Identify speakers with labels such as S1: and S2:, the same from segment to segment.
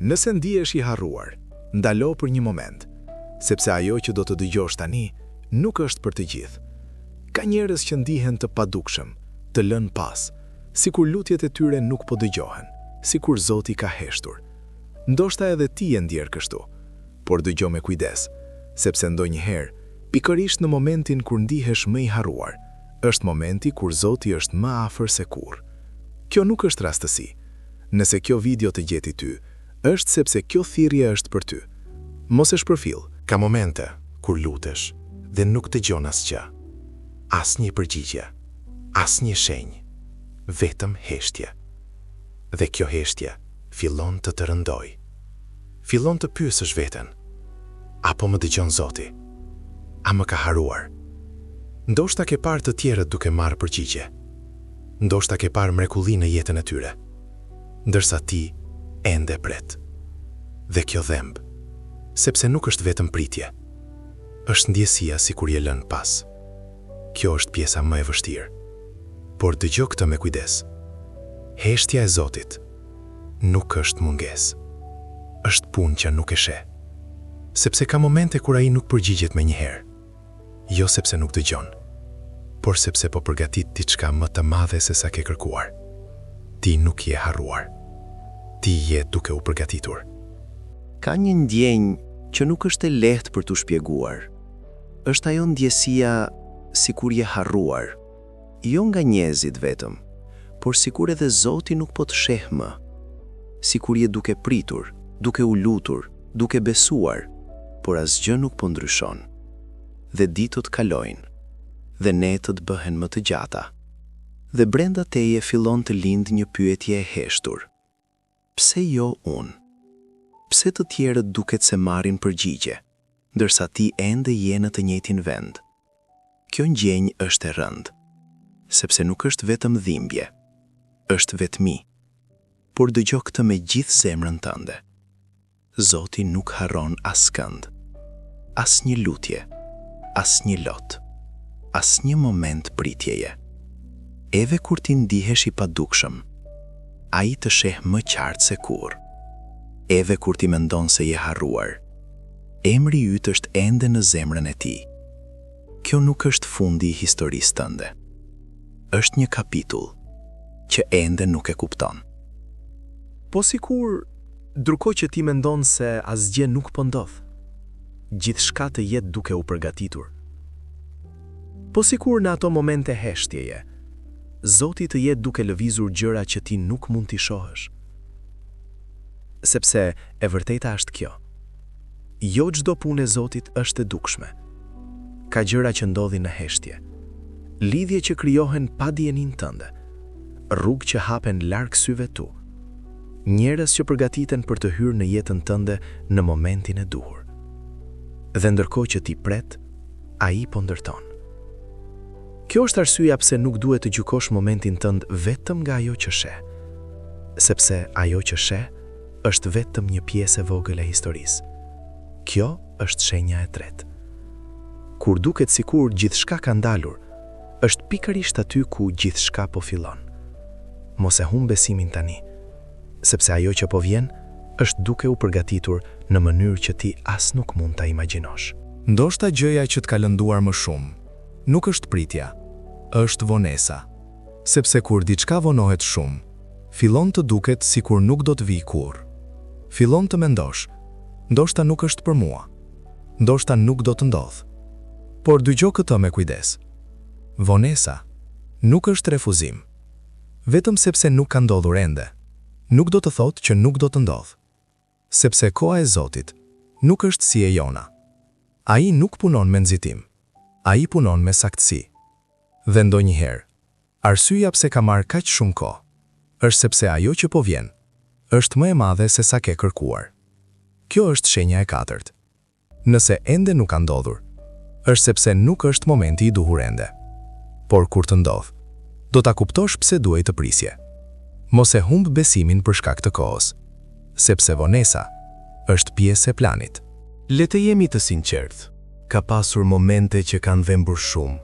S1: Nëse ndihesh i harruar, ndalo për një moment, sepse ajo që do të dëgjosh tani nuk është për të gjithë. Ka njerëz që ndihen të padukshëm, të lënë pas, sikur lutjet e tyre nuk po dëgjohen, sikur Zoti ka heshtur. Ndoshta edhe ti je ndjerë kështu, por dëgjo me kujdes, sepse ndonjëherë, pikërisht në momentin kur ndihesh më i harruar, është momenti kur Zoti është më afër se kurrë. Kjo nuk është rastësi. Nëse kjo video të gjeti ty, është sepse kjo thirrje është për ty. Mos e shpërfill.
S2: Ka momente kur lutesh dhe nuk dëgjon asgjë. Asnjë përgjigje, asnjë shenjë, vetëm heshtje. Dhe kjo heshtje fillon të të rëndojë. Fillon të pyesësh veten: A po më dëgjon Zoti? A më ka harruar? Ndoshta ke parë të tjerët duke marrë përgjigje. Ndoshta ke parë mrekulli në jetën e tyre. Ndërsa ti ende pret. Dhe kjo dhemb, sepse nuk është vetëm pritje. Është ndjesia sikur je lënë pas. Kjo është pjesa më e vështirë. Por dëgjo këtë me kujdes. Heshtja e Zotit nuk është mungesë. Është punë që nuk e sheh. Sepse ka momente kur ai nuk përgjigjet menjëherë. Jo sepse nuk dëgjon, por sepse po përgatit diçka më të madhe se sa ke kërkuar. Ti nuk je harruar. Ti je duke u përgatitur.
S3: Ka një ndjenjë që nuk është e lehtë për t'u shpjeguar. Është ajo ndjesia sikur je harruar. Jo nga njerëzit vetëm, por sikur edhe Zoti nuk po të sheh më. Sikur je duke pritur, duke u lutur, duke besuar, por asgjë nuk po ndryshon. Dhe ditët kalojnë. Dhe netët bëhen më të gjata. Dhe brenda teje fillon të lindë një pyetje e heshtur. Pse jo unë? Pse të tjerët duket se marrin përgjigje, ndërsa ti ende je në të njëjtin vend? Kjo ndjenjë është e rëndë, sepse nuk është vetëm dhimbje, është vetmi. Por dëgjo këtë me gjithë zemrën tënde. Zoti nuk harron askënd. Asnjë lutje, asnjë lot, asnjë moment pritjeje. Edhe kur ti ndihesh i padukshëm, ai të sheh më qartë se kurrë. Edhe kur ti mendon se je harruar, emri yt është ende në zemrën e tij. Kjo nuk është fundi i historisë tënde. Është një kapitull që ende nuk e kupton.
S1: Po sikur, ndërkohë që ti mendon se asgjë nuk po ndodh, gjithçka të jetë duke u përgatitur. Po sikur në ato momente heshtjeje, Zoti të jetë duke lëvizur gjëra që ti nuk mund t'i shohësh. Sepse e vërteta është kjo. Jo çdo punë e Zotit është e dukshme. Ka gjëra që ndodhin në heshtje. Lidhje që krijohen pa dijeninë tënde. Rrugë që hapen larg syve tu. Njerëz që përgatiten për të hyrë në jetën tënde në momentin e duhur. Dhe ndërkohë që ti pret, ai po ndërton. Kjo është arsyeja pse nuk duhet të gjykosh momentin tënd vetëm nga ajo që sheh. Sepse ajo që sheh është vetëm një pjesë e vogël e historisë. Kjo është shenja e tretë. Kur duket sikur gjithçka ka ndalur, është pikërisht aty ku gjithçka po fillon. Mos e humb besimin tani, sepse ajo që po vjen është duke u përgatitur në mënyrë që ti as nuk mund ta imagjinosh.
S4: Ndoshta gjëja që të ka lënduar më shumë, nuk është pritja, është vonesa. Sepse kur diçka vonohet shumë, fillon të duket sikur nuk do të vijë kurrë. Fillon të mendosh, ndoshta nuk është për mua. Ndoshta nuk do të ndodhë. Por dëgjo këtë me kujdes. Vonesa nuk është refuzim. Vetëm sepse nuk ka ndodhur ende, nuk do të thotë që nuk do të ndodhë. Sepse koha e Zotit nuk është si e jona. Ai nuk punon me nxitim. Ai punon me saktësi. Dhe ndonjëherë, arsyeja pse ka marrë kaq shumë kohë, është sepse ajo që po vjen, është më e madhe se sa ke kërkuar. Kjo është shenja e katërt. Nëse ende nuk ka ndodhur, është sepse nuk është momenti i duhur ende. Por kur të ndodhë, do ta kuptosh pse duhej të prisje. Mos e humb besimin për shkak të kohës, sepse vonesa është pjesë e planit.
S2: Le të jemi të sinqertë, ka pasur momente që kanë dhembur shumë,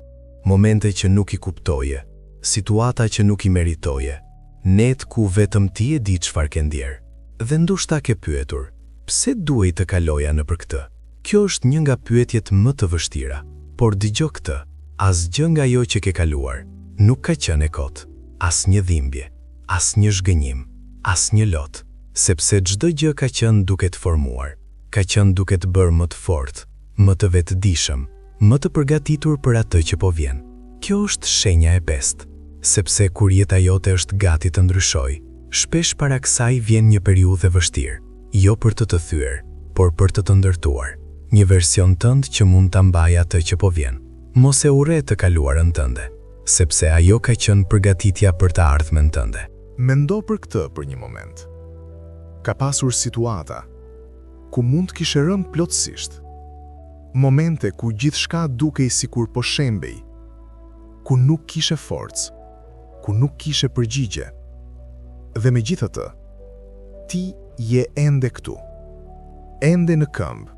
S2: momente që nuk i kuptoje, situata që nuk i meritoje, netë ku vetëm ti e di çfarë ke ndjerë.
S4: Dhe ndoshta ke pyetur, pse duhej të kaloja nëpër këtë? Kjo është një nga pyetjet më të vështira. Por dëgjo këtë, asgjë nga ajo që ke kaluar, nuk ka qenë e kotë. Asnjë dhimbje, asnjë zhgënjim, asnjë lot. Sepse çdo gjë ka qenë duke të formuar, ka qenë duke të bërë më të fortë, më të vetëdijshëm, më të përgatitur për atë që po vjen. Kjo është shenja e pestë. Sepse kur jeta jote është gati të ndryshojë, shpesh para kësaj vjen një periudhë e vështirë, jo për të të thyer, por për të të ndërtuar. Një version tënd që mund ta mbajë atë që po vjen. Mos e urre të kaluarën tënde, sepse ajo ka qenë përgatitja për të ardhmen tënde.
S2: Mendo për këtë për një moment. Ka pasur situata ku mund të kishe rënë plotësisht. Momente ku gjithçka dukej sikur po shembej, ku nuk kishe forcë, ku nuk kishe përgjigje. Dhe megjithatë, ti je ende këtu. Ende në këmbë,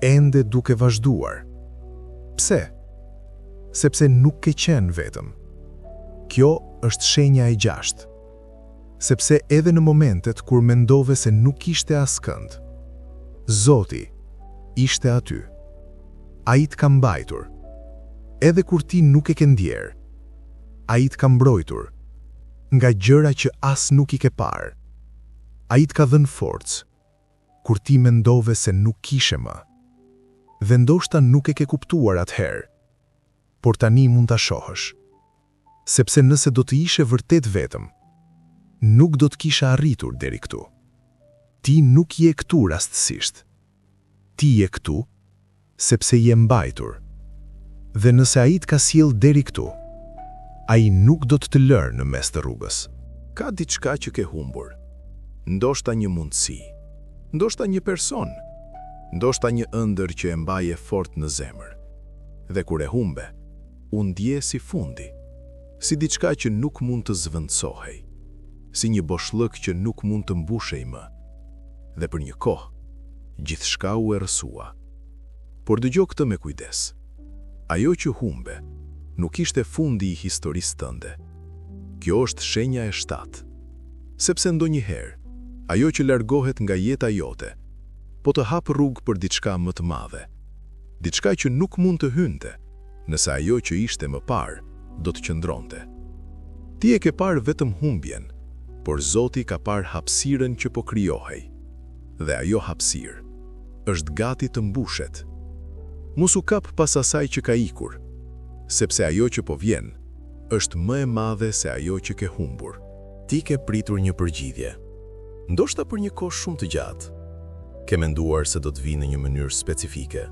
S2: ende duke vazhduar. Pse? Sepse nuk ke qenë vetëm. Kjo është shenja e gjashtë. Sepse edhe në momentet kur mendove se nuk kishte askënd, Zoti ishte aty. Ai të ka mbajtur. Edhe kur ti nuk e ke ndjerë, ai të ka mbrojtur nga gjëra që as nuk i ke parë. Ai të ka dhënë forcë kur ti mendove se nuk kishe më. Dhe ndoshta nuk e ke kuptuar atëherë, por tani mund ta shohësh. Sepse nëse do të ishe vërtet vetëm, nuk do të kishe arritur deri këtu. Ti nuk je këtu rastësisht. Ti je këtu sepse je mbajtur. Dhe nëse ai të ka sjellë deri këtu, ai nuk do të të lërë në mes të rrugës.
S1: Ka diçka që ke humbur. Ndoshta një mundësi, ndoshta një person, ndoshta një ëndërr që e mbaje fort në zemër. Dhe kur e humbe, u ndje si fundi, si diçka që nuk mund të zëvendësohej, si një boshllëk që nuk mund të mbushej më. Dhe për një kohë, gjithçka u errësua. Por dëgjo këtë me kujdes. Ajo që humbe, nuk ishte fundi i historisë tënde. Kjo është shenja e shtatë. Sepse ndonjëherë, ajo që largohet nga jeta jote, po të hap rrugë për diçka më të madhe. Diçka që nuk mund të hynte, nëse ajo që ishte më parë do të qëndronte. Ti e ke parë vetëm humbjen, por Zoti ka parë hapësirën që po krijohej. Dhe ajo hapësirë është gati të mbushet. Mos u kap pas asaj që ka ikur, sepse ajo që po vjen është më e madhe se ajo që ke humbur. Ti ke pritur një përgjigje, ndoshta për një kohë shumë të gjatë. Ke menduar se do të vijë në një mënyrë specifike,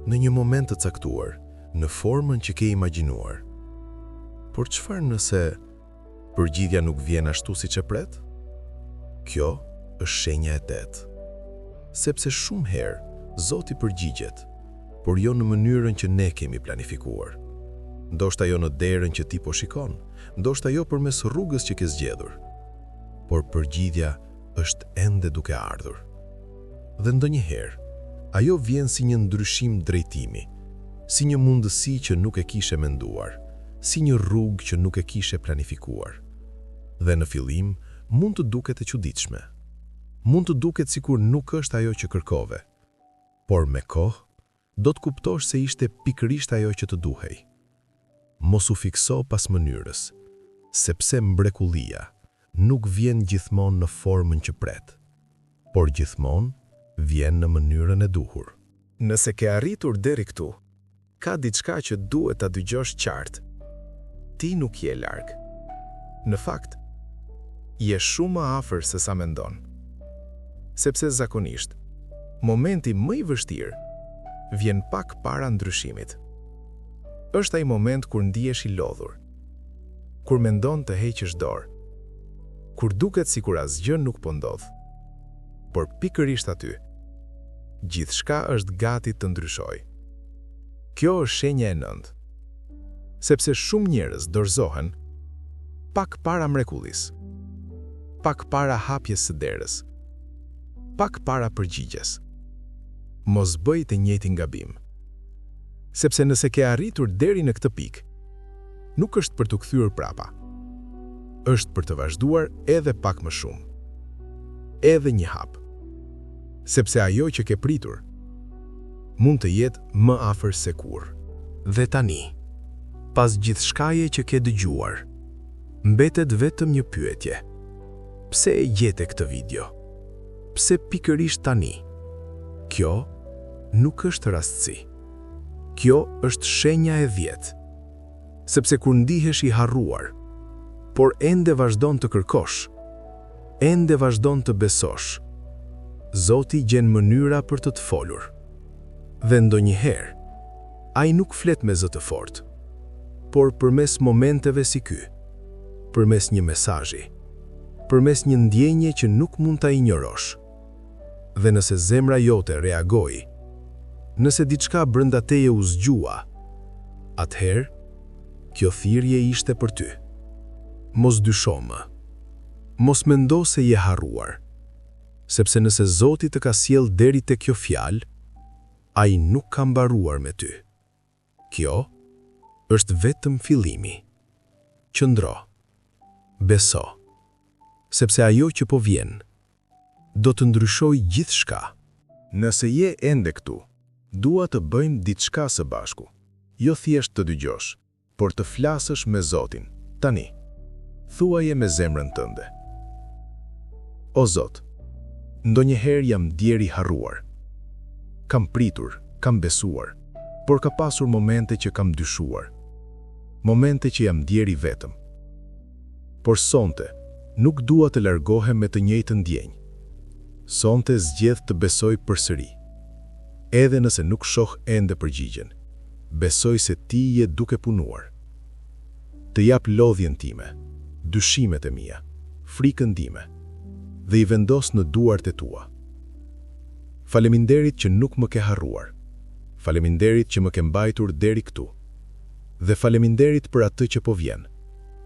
S1: në një moment të caktuar, në formën që ke imagjinuar. Por çfarë nëse përgjigja nuk vjen ashtu siç e pret? Kjo është shenja e tetë. Sepse shumë herë Zoti përgjigjet, por jo në mënyrën që ne kemi planifikuar. Ndoshta jo në derën që ti po shikon, ndoshta jo përmes rrugës që ke zgjedhur. Por përgjigja është ende duke ardhur. Dhe ndonjëherë, ajo vjen si një ndryshim drejtimi, si një mundësi që nuk e kishe menduar, si një rrugë që nuk e kishe planifikuar. Dhe në fillim mund të duket e çuditshme. Mund të duket sikur nuk është ajo që kërkove. Por me kohë, do të kuptosh se ishte pikërisht ajo që të duhej. Mos u fikso pas mënyrës, sepse mrekullia nuk vjen gjithmonë në formën që pret, por gjithmonë vjen në mënyrën e duhur.
S5: Nëse ke arritur deri këtu, ka diçka që duhet ta dëgjosh qartë. Ti nuk je larg. Në fakt, je shumë më afër se sa mendon. Sepse zakonisht, momenti më i vështirë vjen pak para ndryshimit. Është ai moment kur ndihesh i lodhur, kur mendon të heqësh dorë, kur duket sikur asgjë nuk po ndodh. Por pikërisht aty, gjithçka është gati të ndryshojë. Kjo është shenja e nëntë. Sepse shumë njerëz dorëzohen pak para mrekullisë, pak para hapjes së derës, pak para përgjigjes. Mos bëj të njëjtin gabim. Sepse nëse ke arritur deri në këtë pikë, nuk është për t'u kthyer prapa. Është për të vazhduar edhe pak më shumë. Edhe një hap. Sepse ajo që ke pritur mund të jetë më afër se kurrë.
S1: Dhe tani, pas gjithçkaje që ke dëgjuar, mbetet vetëm një pyetje. Pse e gjete këtë video? Pse pikërisht tani? Kjo nuk është rastësi. Kjo është shenja e 10. Sepse kur ndihesh i harruar, por ende vazhdon të kërkosh, ende vazhdon të besosh, Zoti gjen mënyra për të të folur. Dhe ndonjëherë, ai nuk flet me zë të fortë, por përmes momenteve si ky, përmes një mesazhi, përmes një ndjenje që nuk mund ta injorosh. Dhe nëse zemra jote reagoi, nëse diçka brenda teje u zgjua, atëherë kjo thirrje ishte për ty. Mos dysho më. Mos mendo se je harruar. Sepse nëse Zoti të ka sjellë deri te kjo fjalë, ai nuk ka mbaruar me ty. Kjo është vetëm fillimi. Qëndro. Beso. Sepse ajo që po vjen do të ndryshojë gjithçka.
S5: Nëse je ende këtu, dua të bëjmë diçka së bashku. Jo thjesht të dëgjosh, por të flasësh me Zotin, tani. Thuaje me zemrën tënde. O Zot, ndonjëherë jam ndjerë i harruar. Kam pritur, kam besuar, por ka pasur momente që kam dyshuar. Momente që jam ndjerë i vetëm. Por sonte, nuk dua të largohem me të njëjtën ndjenjë. Sonte zgjedh të besoj përsëri. Edhe nëse nuk shoh ende përgjigjen, besoj se ti je duke punuar. Të jap lodhjen time, dyshimet e mia, frikën time dhe i vendos në duart e tua. Faleminderit që nuk më ke harruar. Faleminderit që më ke mbajtur deri këtu. Dhe faleminderit për atë që po vjen,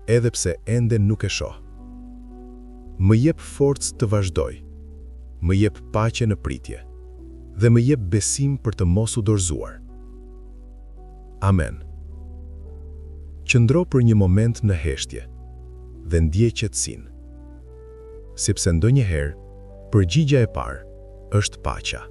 S5: edhe pse ende nuk e shoh. Më jep forcë të vazhdoj. Më jep paqe në pritje dhe më jep besim për të mos u dorëzuar. Amen. Qëndro për një moment në heshtje dhe ndje qetësinë. Sepse ndonjëherë, përgjigja e parë është paqja.